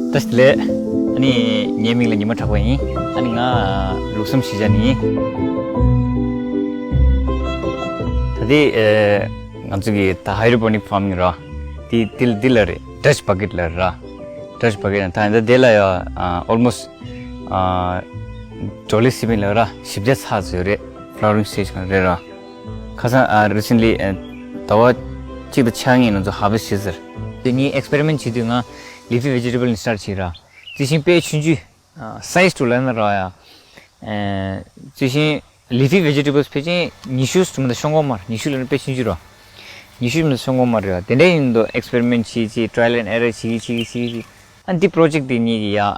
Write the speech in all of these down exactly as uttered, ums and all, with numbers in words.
བཀྲ་ཤིས་བདེ་ལེགས། ཨ་ནི་ངའི་མིང་ལ་ཉི་མ་གྲགས་པ་ཡིན། ཨ་ནི་ང་ལུགས་བསམ་གཞིས་ཆགས་ནས་ཡིན། ད་ལྟའི་ཨེ་ང་ཚོ་གི་ད་hydroponic farming་ར། དེ་དེ་དེ་ལ་རེད། Dutch bucket་ལ་ར། Dutch bucket་ད་ད་དེ་ལ་ཡ་ཨ་almost་ཨ་ཌོ་ལར་སི་པན་ལ་ར་བཞི་བརྒྱ་ཚར་ཙམ་ཡོད་རེད། Flowering stage་གང་རེད་ར། ཁ་སང་ཨ་recently་ཨ་ཟླ་བ་གཅིག་དང་ཕྱེད་ཀ་ངས་ང་ཚོ་harvest་བྱས་ཟེར། དེ་ངས་experiment་བྱེད་དུས་ང་leafy vegetable་ནས་start་བྱས་ར། དེ་བཞིན་དཔེ་ཆུང་ཆུང་ཨ་size་དུ་ལ་ན་ར་ཡ། ཨ་དེ་བཞིན་leafy vegetables་ཕལ་ཆེར་ཉི་ཤུ་ཙམ་དང་ཤོང་གོ་མར། ཉི་ཤུ་ལ་ན་དཔེ་ཆུང་ཆུང་ར། ཉི་ཤུ་ཙམ་དང་ཤོང་གོ་མར་ར། དེ་འདྲ་ཡིན་དུས་experiment་བྱེད་བྱེད་trial and error་བྱེད་ཀྱི་བྱེད་ཀྱི་བྱེད་ཀྱི་བྱེད་ཀྱི། ཨ་འདི་project་དེ་ངེད་ཀྱི་ཡ་ཨ་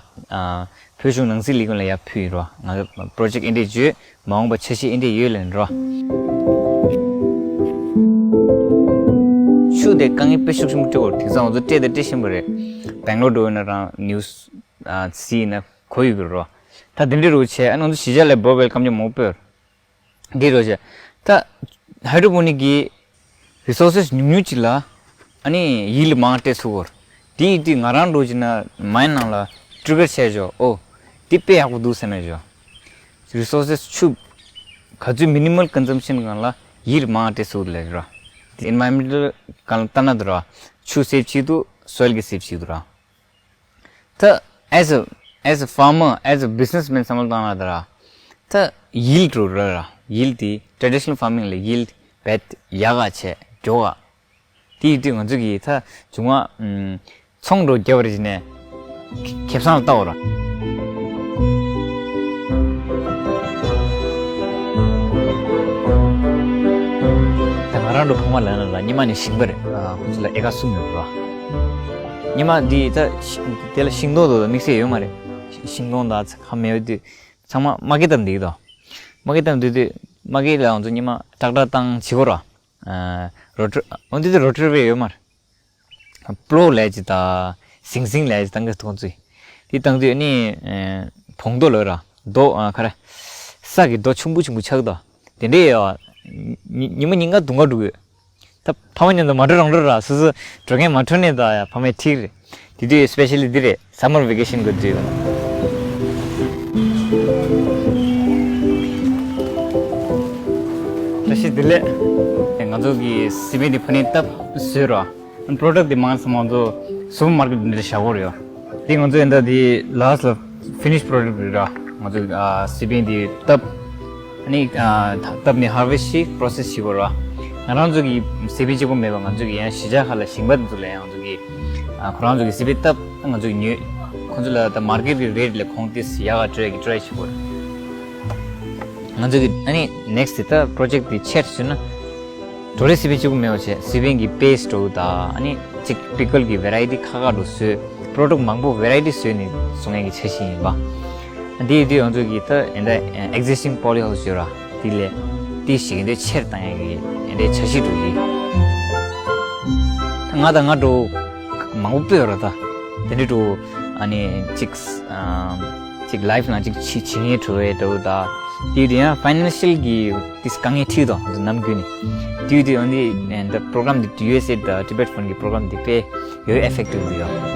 བོད་གཞུང་ནང་སྲིད་ལས་ཁུངས་ལ་ཡ་ཕུལ་ཡིན་ར། ང་ཚོ་project་ཨེ་འདྲས་བརྗོད། མ་འོངས་པ་འཆར་གཞི་ཨེ་འདྲས་ཡོད་ལབ་ནི་ར། ཆུ་དེ་དཀའ་ངལ་དཔེ་ཤུགས་ཆེན་པོ་སྤྲད་ཡོད་རེད། དེང་སང་ང་ཚོ་སྤྲད་དང་སྤྲད་བཞིན་པ་རེད། སྦེང་ལོར་འགྲོ་ཡོད་ན་རང་news་ཨ་གཟིགས་ན་གོ་ཡོད་ཀྱི་རེད་ར། ད་དེ་འདྲས་རུ་བྱས། ཨ་ནི་ང་ཚོ་གཞིས་ཆགས་ལ་འབོ་བའི་སྐམ་ཆུ་མང་པོ་སྤོས། འདི་རོ་ཆེ། ད་hydroponic་གི་resources་ཉུང་ཉུང་ཅིག་ལ་ཨ་ནི་yield་མང་སྤྲད་ཚུགས་གོ། དེ་ཡིན་དུས་ང་རང་འགྲོ་གྱི་ན་mind་ནང་ལ་trigger་བྱས་བྱོ། ཨོ་དེ་དཔེ་ཡག་པོ་འདུག་ཟེར་ནས་བྱོ། Resources་ཆུ་ག་ཚོད་minimal consumption་སྒང་ལ་yield་མང་སྤྲད་ཚུགས་ལས་ར། དེ་environmental་སྒང་ལ་ལྟ་ན་འདུག་ར། ཆུ་save་བྱེད་འདུག soil་གི་save་བྱེད་འདུག་ར། ད་as a as a farmer, as a businessman་བསམ་བློ་བཏང་ན་ད་ར། ད་yield་རུ་ར་ར། yield་དེ་traditional farming་ལས་yield་བེད་ཡག་ག་བྱས་མགྱོགས་ག། དེ་ཡིན་དུས་ང་ཚོ་གིས་ད་བྱུང་བ་ཚོང་འགྲོ་རྒྱབ་རེ་བྱས་ནས་ཁེ་བཟང་ལ་ལྟ་འོ་ར། ད་ང་རང་ལོ་ཕ་མ་ལ་ན་ལ་ཉི་མ་ནས་ཞིང་པ་རེད། ཁོ་ཚོ་ལ་ཨེ་ཀ་གསུམ་ཡོད་ར། ཉི་མ་འདི་ད་ཤི་དེ་ལ་ཤིང་སྡོང་དང་དམིགས་བསལ་ཡོད་མ་རེད། ཤིང་སྡོང་དང་ཚ་ཁ་མེད་དུས་ཚང་མ་མ་ཀི་བཏབ་འདི་དང་། མ་ཀི་བཏབ་འདི་དུས་མ་ཀི་ལ་ང་ཚོ་ཉི་མ་ཏག་ཏག་བཏང་བྱེད་དགོས་ར། རོ་ཊར་འོ་འདི་དུས་རོ་ཊར་བེ་ཡོད་མ་རེད། པློ་ལས་ཀྱི་དང་ཟིང་ཟིང་ལས་ཀྱི་བཏང་གི་ཐོག་ཚུད། དེ་བཏང་དུས་ནི་བོང་རྡོ་ལོས་ར་རྡོ་ཁ་ར་ས་གི་རྡོ་ཆུང་པོ་ཆུང་པོ་ཆགས་དོ། དེ་འདྲས་ཡོད། ཉི་མ་ཉིན་ག་དུང་ག་འགྲོ་གི་ཡོད། ད་ཕ་མ་མཉམ་དུ་མ་འགྲོ་རང་འགྲོ་ར། སོ་སོ་འགྲོ་མཁན་མ་འགྲོ་ནས་ད་ཡ་ཕ་མའི་ཁྲིག་རེད། དེ་དུས་especially་འདི་རེད། summer vacation་གི་དུས། བཀྲ་ཤིས་བདེ་ལེགས། ང་ཚོ་གི་སི་པན་འདི་ཕ་ནས་བཏབ་བཟོས་ར། product་འདི་མང་ཙམ་ང་ཚོ་supermarket་འདི་འདྲ་བཞག་གི་ཡོད་རེད། འདི་ང་ཚོ་ཡིན་ད་འདི་last་ལ་finish product་རེད་ར། ང་ཚོ་ཨ་སི་པན་འདི་བཏབ། ཨ་ནི་ཨ་བཏབ་ནས་harvest་བྱས་process་བྱེད་དགོས་ར། ང་རང་ཚོ་གི་སི་པན་གཅིག་པོ་མེད་པ་ང་ཚོ་གི་ཡང་གཞིས་ཆགས་ཁག་ལ་ཞིང་པ་དེ་ཚོ་ལ་ཡང་ང་ཚོ་གི་ཨ་ཁོ་རང་ཚོ་གི་སི་པན་བཏབ་ང་ཚོ་གི་ཉོས། ཁོ་ཚོ་ལ་ད་market་གི་rate་ལས་གོང་ཏོག་ཙམ་ཡག་ག་སྤྲོད་ཀྱི་try་བྱེད་དགོས་ར། ང་ཚོ་གི་ཨ་ནི་next་དེ་ད་project་དེ་ཆེར་ཕྱིན་ན། ཌོ་ལར་སི་པན་གཅིག་པོ་མེད་པ་བྱས་སི་པན་གྱི་paste་འདྲ་བོ་དང་ཨ་ནི་གཅིག་pickle་གྱི་variety་ཁག་ཁག་འདྲ་བོ་བཟོས། product་མང་པོ་variety་བཟོས་ནས་བཟོ་མཁན་གྱི་འཆར་གཞི་ཡིན་པ། འདི་ཡིན་དུས་ང་ཚོ་གི་ད་ཨེ་འདྲ་existing polyhouse་ཡོད་ར། དེ་ལས་དེ་ཞིག་འདི་ཆེར་བཏང་ཡག་གི་ཨེ་འདྲའི་འཆར་གཞི་འདྲ་བོ་ཡིན། ད་ང་དང་ང་འདྲ་བོ་མང་པོ་སྤོས་ཡོད་ར། ད་དེ་འདྲ་འདྲ་བོ་ཨ་ནི་གཅིག་ཨམ། ཅིག་life་ནང་ཅིག་བྱེད་བྱེད་ངེས་འགྲོ་བའི་འགྲོ་བ་དང་དེ་དེ་ཡང་financial་གི་དེ་དཀའ་ངལ་འཕྲད་དོ་ནམ་རྒྱུན་ནས་དེ་དེ་འོན་ཏེ་the program་དེ་ཡུ་ཨེས་ཨེ་དང་Tibet Fund་གི་program་དེ་དཔེ་ཡོད་effective་དུ་ཡོད།